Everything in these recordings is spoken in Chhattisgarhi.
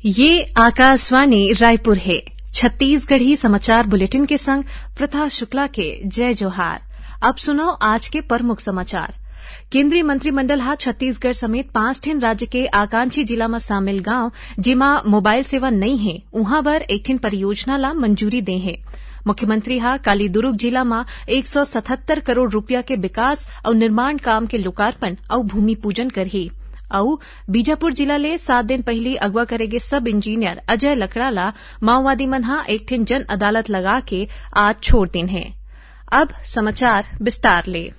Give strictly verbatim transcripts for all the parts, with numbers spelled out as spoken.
ये आकाशवाणी रायपुर हे। छत्तीसगढ़ी समाचार बुलेटिन के संग प्रथा शुक्ला के जय जोहार। अब सुनव आज के प्रमुख समाचार। केंद्रीय मंत्रिमंडल ह छत्तीसगढ़ समेत पांच ठिन राज्य के आकांक्षी जिला म शामिल गांव, जेमा मोबाइल सेवा नइ हे, उहां बर एक ठिन परियोजना ला मंजूरी दे हे। मुख्यमंत्री ह काली दुरूग जिला म एक सौ सतहत्तर करोड़ रुपया के विकास अउ निर्माण काम के लोकार्पण अउ भूमि पूजन करही। अउ बीजापुर जिला ले सात दिन पहिली अगवा करे गे सब इंजीनियर अजय लकड़ा ला माओवादी मन ह एक ठिन जन अदालत लगा के आज छोड़ दिन हे। अब समाचार विस्तार ले।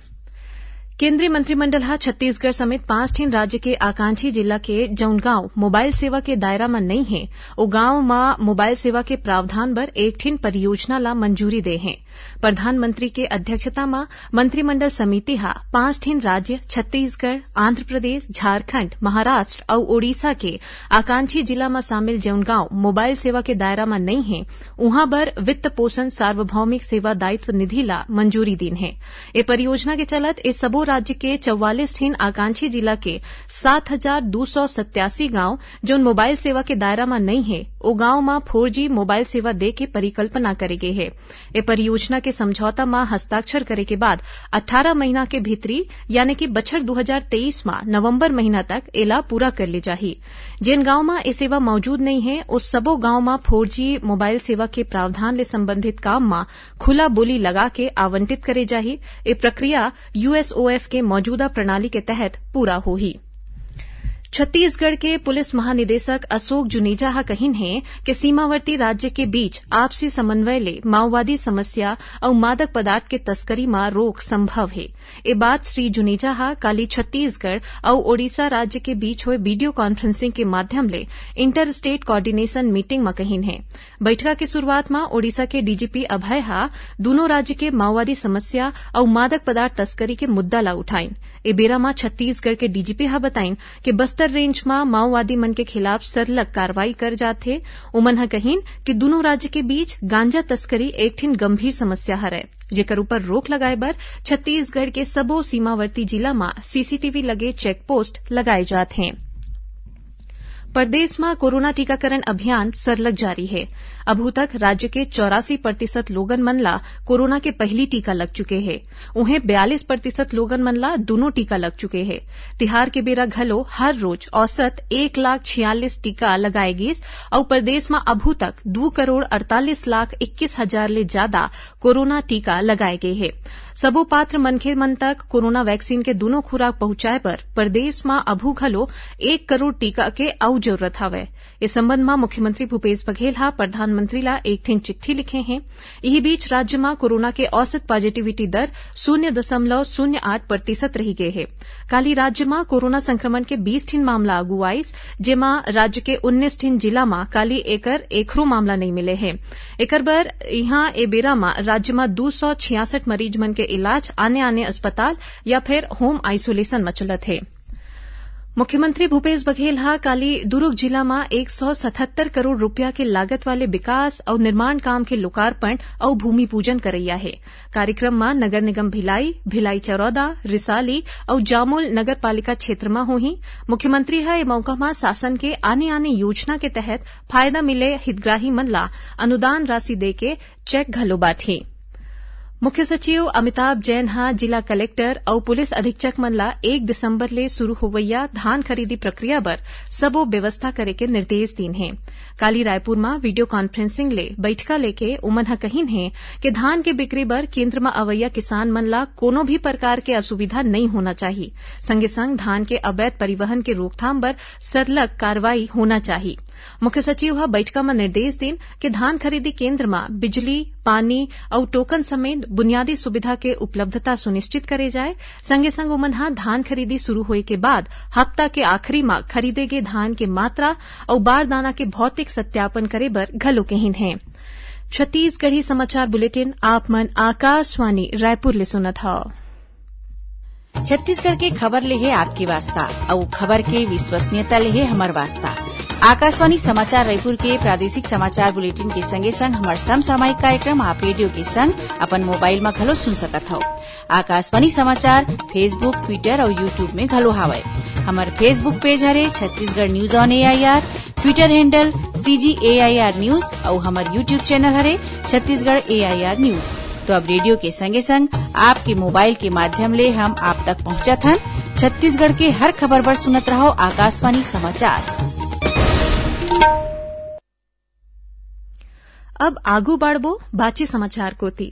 केंद्रीय मंत्रिमंडल ह छत्तीसगढ़ समेत पांच ठिन राज्य के आकांक्षी जिला के जउन गांव मोबाइल सेवा के दायरा म नइ हे, ओ गांव म मोबाइल सेवा के प्रावधान बर एक ठिन परियोजना ला मंजूरी दे हे। प्रधानमंत्री के अध्यक्षता म मंत्रिमंडल समिति ह पांच ठिन राज्य छत्तीसगढ़, आंध्र प्रदेश, झारखंड, महाराष्ट्र अउ ओडिशा के आकांक्षी जिला म शामिल जउन गांव मोबाइल सेवा के दायरा म नइ हे, उहां बर वित्त पोषण सार्वभौमिक सेवा दायित्व निधि ला मंजूरी दीन हे। ए परियोजना के चलत ए सबो राज्य के चौवालीस ठिन आकांक्षी जिला के सात हजार दू सौ सत्यासी गांव, जउन मोबाइल सेवा के दायरा म नइ हे, ओ गांव म फोर जी मोबाइल सेवा दे के परिकल्पना करे गे हे। ए परियोजना के समझौता म हस्ताक्षर करे के बाद अट्ठारह महीना के भीतरी, यानी कि बछर दू हजार तेईस म नवंबर महीना तक एला पूरा कर ले जाही। जेन गांव म ए सेवा मौजूद नइ हे, ओ सबो गांव म फोर जी मोबाइल सेवा के प्रावधान ले संबंधित काम म खुला बोली लगा के आवंटित करे जाही। ए प्रक्रिया यूएसओएफ के मौजूदा प्रणाली के तहत पूरा होही। छत्तीसगढ़ के पुलिस महानिदेशक अशोक जुनेजा ह कहिन हे कि सीमावर्ती राज्य के बीच आपसी समन्वय ले माओवादी समस्या अउ मादक पदार्थ के तस्करी म रोक संभव हे। ए बात श्री जुनेजा ह काली छत्तीसगढ़ अउ ओडिशा राज्य के बीच होए वीडियो कॉन्फ्रेंसिंग के माध्यम ले इंटर स्टेट कोऑर्डिनेशन मीटिंग म कहिन हे। बइठका के शुरुआत म ओडिशा के डीजीपी अभय ह दूनों राज्य के माओवादी समस्या अउ मादक पदार्थ तस्करी के मुद्दा ला उठाइन। ए बेरा म छत्तीसगढ़ के डीजीपी ह बताइन कि बस्तर रेंज म माओवादी मन के खिलाफ सरलग कार्रवाई कर जात हे। उमन ह कहिन कि दूनों राज्य के बीच गांजा तस्करी एक ठिन गंभीर समस्या हरय, जेकर ऊपर रोक लगाए बर छत्तीसगढ़ के सबो सीमावर्ती जिला म सीसीटीवी लगे चेक पोस्ट लगाए जात हें। प्रदेश म कोरोना टीकाकरण अभियान सरलग जारी हे। अभू तक राज्य के चौरासी प्रतिशत लोगन मन ला कोरोना के पहिली टीका लग चुके हे। उहें, बयालीस प्रतिशत लोगन मन ला दूनों टीका लग चुके हे। तिहार के बेरा घलो हर रोज औसत एक लाख छियालीस टीका लगाए गिस अउ प्रदेश म अभू तक दू करोड़ अड़तालीस लाख इक्कीस हजार ले जादा कोरोना टीका लगाए गे हे। सबो पात्र मनखे मन तक कोरोना वैक्सीन के दूनों खुराक पहुंचाए बर प्रदेश म अभू घलो एक करोड़ टीका के अउ जरूरत हवय। ए संबंध म मुख्यमंत्री भूपेश बघेल ह प्रधानमंत्री ला एक ठिन चिट्ठी लिखे हें। इही बीच राज्य म कोरोना के औसत पॉजिटिविटी दर शून्य दशमलव शून्य आठ प्रतिशत रहि गे हे। काली राज्य म कोरोना संक्रमण के बीस ठिन मामला आगू आइस, जेमा राज्य के उन्नीस ठिन जिला म काली एकर एखरो मामला नइ मिले हे। एकर बर इहां ए बेरा म राज्य म दू सौ छियासठ मरीज मन के इलाज आने-आने अस्पताल या फिर होम आइसोलेशन म चलत हे। मुख्यमंत्री भूपेश बघेल ह काली दुरूग जिला म एक सौ सतहत्तर करोड़ रुपया के लागत वाले विकास अउ निर्माण काम के लोकार्पण अउ भूमि पूजन करइया हे। कार्यक्रम म नगर निगम भिलाई, भिलाई चरौदा, रिसाली अउ जामुल नगर पालिका क्षेत्र म होही। मुख्यमंत्री ह ए मौका म शासन के आने-आने योजना के तहत फायदा मिले हितग्राही मन ला अनुदान राशि दे के चेक घलो बांटही। मुख्य सचिव अमिताभ जैन ह जिला कलेक्टर अउ पुलिस अधीक्षक मन ला एक दिसंबर ले शुरू होवइया धान खरीदी प्रक्रिया बर सबो व्यवस्था करे के निर्देश दीन हे। काली रायपुर म वीडियो कॉन्फ्रेंसिंग ले बइठका लेके उमन ह कहिन हे कि धान के बिक्री बर केंद्र म अवइया किसान मन ला कोनो भी प्रकार के असुविधा नइ होना चाही। संगे संग धान के अवैध परिवहन के रोकथाम बर सरलग कार्रवाई होना चाही। मुख्य सचिव ह बइठका म निर्देश दीन कि धान खरीदी केंद्र म बिजली, पानी अउ टोकन समेत बुनियादी सुविधा के उपलब्धता सुनिश्चित करे जाए। संगे संग उमन ह धान खरीदी शुरू होए के बाद हफ्ता के आखिरी म खरीदे गे धान के मात्रा अउ बारदाना के भौतिक सत्यापन करे बर घलो कहिन हे। छत्तीसगढ़ी समाचार बुलेटिन आप मन आकाशवाणी रायपुर ले सुनत हव। छत्तीसगढ़ के खबर ले हे आपके वास्ता, अउ खबर के विश्वसनीयता ले हे हमर वास्ता। आकाशवाणी समाचार रायपुर के प्रादेशिक समाचार बुलेटिन के संगे संग हमर समसामयिक कार्यक्रम आप रेडियो के संग अपन मोबाइल म घलो सुन सकत हव। आकाशवाणी समाचार Facebook, Twitter अउ YouTube में घलो हावय। हमर Facebook page हरे Chhattisgarh news on A I R, Twitter handle C G A I R news अउ हमर YouTube channel हरे Chhattisgarh A I R news। तो अब रेडियो के संगे संग आपके मोबाइल के माध्यम ले हम आप तक पहुंचत हन। छत्तीसगढ़ के हर खबर बर सुनत रहो आकाशवाणी समाचार। अब आगू बाढ़बो बाचे समाचार कोति।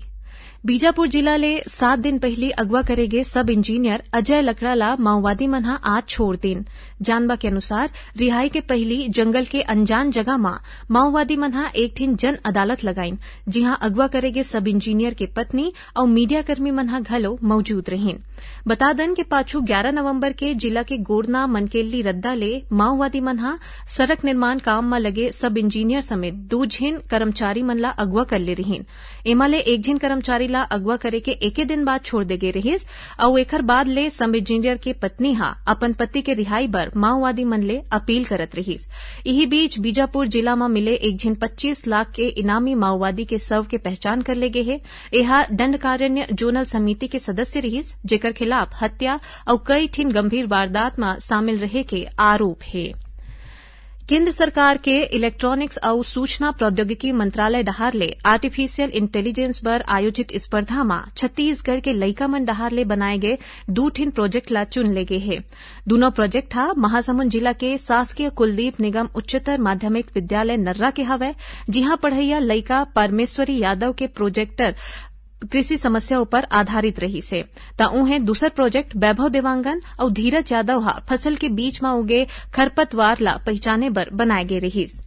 बीजापुर जिला ले सात दिन पहिली अगवा करे गे सब इंजीनियर अजय लकड़ा ला माओवादी मन ह आज छोड़ दिन। जानबा के अनुसार, रिहाई के पहिली जंगल के अनजान जगह म माओवादी मन ह एक ठिन जन अदालत लगाइन, जिहां अगवा करे गे सब इंजीनियर के पत्नी अउ मीडिया कर्मी मन ह घलो मौजूद रहिन। बता दन के पाछू ग्यारह नवंबर के जिला के गोरना मनकेली रद्दा ले माओवादी मन ह सड़क निर्माण काम म लगे सब इंजीनियर समेत दू झिन कर्मचारी मन ला अगवा कर ले रिहिन। एमा ले एक झिन कर्मचारी ला अगवा करे के एके दिन बाद छोड़ दे गे रिहिस, अउ एखर बाद ले सब इंजीनियर के पत्नी ह अपन पति के रिहाई बर माओवादी मन ले अपील करत रिहिस। इही बीच, बीजापुर जिला म मिले एक झिन पच्चीस लाख के इनामी माओवादी के शव के पहचान कर ले गे हे। एहा दंडकारण्य जोनल समिति के सदस्य रिहिस, जेकर खिलाफ हत्या अउ कई ठिन गंभीर वारदात म शामिल रहे के आरोप हे। केंद्र सरकार के इलेक्ट्रॉनिक्स अउ सूचना प्रौद्योगिकी मंत्रालय डहार ले आर्टिफिशियल इंटेलिजेंस बर आयोजित स्पर्धा म छत्तीसगढ़ के लइका मन डहार ले बनाए गए दू ठिन प्रोजेक्ट ला चुन ले गे हे। दूनों प्रोजेक्ट ह महासमुंद जिला के शासकीय कुलदीप निगम उच्चतर माध्यमिक विद्यालय नर्रा के हवय, जिहां पढ़इया लइका परमेश्वरी यादव के प्रोजेक्टर कृषि समस्या ऊपर आधारित रहिस हे, त उहें दूसर प्रोजेक्ट वैभव देवांगन अउ धीरज यादव ह फसल के बीच म उगे खरपतवार ला पहिचाने बर बनाए गे रिहिस।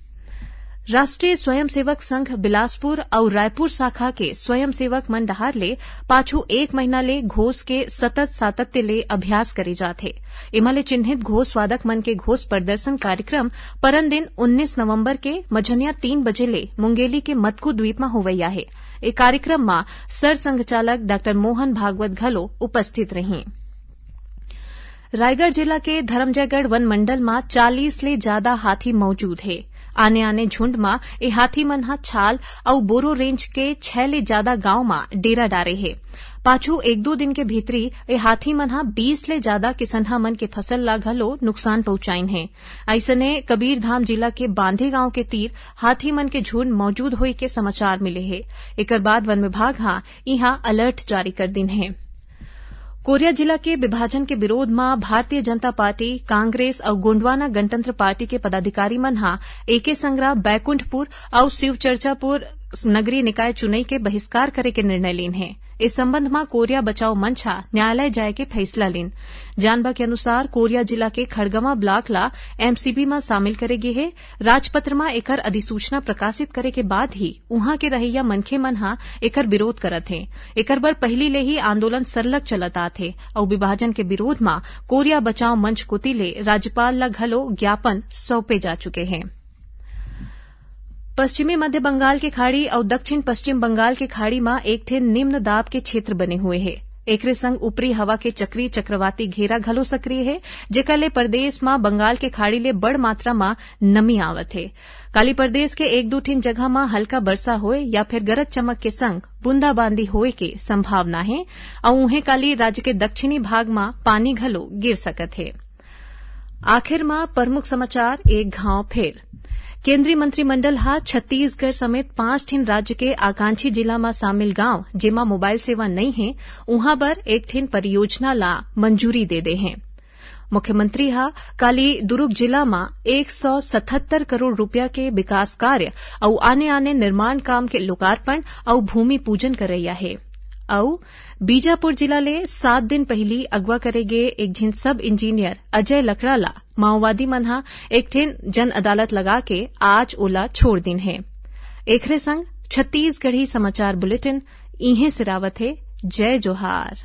राष्ट्रीय स्वयंसेवक संघ बिलासपुर अउ रायपुर शाखा के स्वयंसेवक मन डहार ले पाछू एक महीना ले घोष के सतत सातत्य ले अभ्यास करे जात हे। एमा ले चिन्हित घोष वादक मन के घोष प्रदर्शन कार्यक्रम परन दिन उन्नीस नवंबर के मझनिया तीन बजे ले मुंगेली के मतकू द्वीप म होवइया हे। ए कार्यक्रम म सर संघचालक डॉक्टर मोहन भागवत घलो उपस्थित रहीं। रायगढ़ जिला के धरमजयगढ़ वन मंडल म चालीस ले जादा हाथी मौजूद हे। आने-आने झुंड म ए हाथी मन ह छाल अउ बोरो रेंज के छह ले जादा गांव म डेरा डारे हे। पाछू एक दू दिन के भीतरी ए हाथी मन ह बीस ले जादा किसनहा मन के फसल ला घलो नुकसान पहुंचाइन हे। अइसने कबीरधाम जिला के बांधी गांव के तीर हाथी मन के झुंड मौजूद होए के समाचार मिले हे। एकर बाद वन विभाग ह इहां अलर्ट जारी कर दिन हे। कोरिया जिला के विभाजन के विरोध म भारतीय जनता पार्टी, कांग्रेस अउ गोंडवाना गणतंत्र पार्टी के पदाधिकारी मन ह एके संगरा बैकुंठपुर अउ शिवचर्चापुर नगरीय निकाय चुनई के बहिष्कार करे के निर्णय लीन हे। इस संबंध म कोरिया बचाओ मंच ह न्यायालय जाय के फैसला लीन। जानबा के अनुसार, कोरिया जिला के खड़गवां ब्लॉक ला एमसीबी म शामिल करे गे हे। राजपत्र म एकर अधिसूचना प्रकाशित करे के बाद ही उहां के रहइया मनखे मन ह एकर विरोध करत हे। एकर बर पहिली ले ही आंदोलन सरलग चलत आत हे अउ विभाजन के विरोध म कोरिया बचाओ मंच कोति ले राज्यपाल ला घलो ज्ञापन सौंपे जा चुके हे। पश्चिमी मध्य बंगाल के खाड़ी अउ दक्षिण पश्चिम बंगाल के खाड़ी म एक ठे निम्न दाब के क्षेत्र बने हुए हे। एकरे संग ऊपरी हवा के चक्री चक्रवाती घेरा घलो सक्रिय हे, जेकर ले प्रदेश म बंगाल के खाड़ी ले बड़ मात्रा म नमी आवत हे। काली प्रदेश के एक दू ठिन जगह म हल्का बरसा होए या फिर गरज चमक के संग बूंदाबांदी होए के संभावना हे अउ उहें काली राज्य के दक्षिणी भाग म पानी घलो गिर सकत हे। आखिर म प्रमुख समाचार एक घांव फेर। केंद्रीय मंत्रिमंडल ह छत्तीसगढ़ समेत पांच ठिन राज्य के आकांक्षी जिला म शामिल गांव, जेमा मोबाइल सेवा नइ हे, उहां बर एक ठिन परियोजना ला मंजूरी दे दे हे। मुख्यमंत्री ह काली दुरूग जिला म एक सौ सतहत्तर करोड़ रूपिया के विकास कार्य अउ आने-आने निर्माण काम के लोकार्पण अउ भूमि पूजन करइया हे। अउ बीजापुर जिला ले सात दिन पहिली अगवा करे गे एक झिन सब इंजीनियर अजय लकड़ा ला माओवादी मन ह एक ठिन जन अदालत लगा के आज ओला छोड़ दिन हे। एखरे संग छत्तीसगढ़ी समाचार बुलेटिन इहें सिरावत हे। जय जोहार।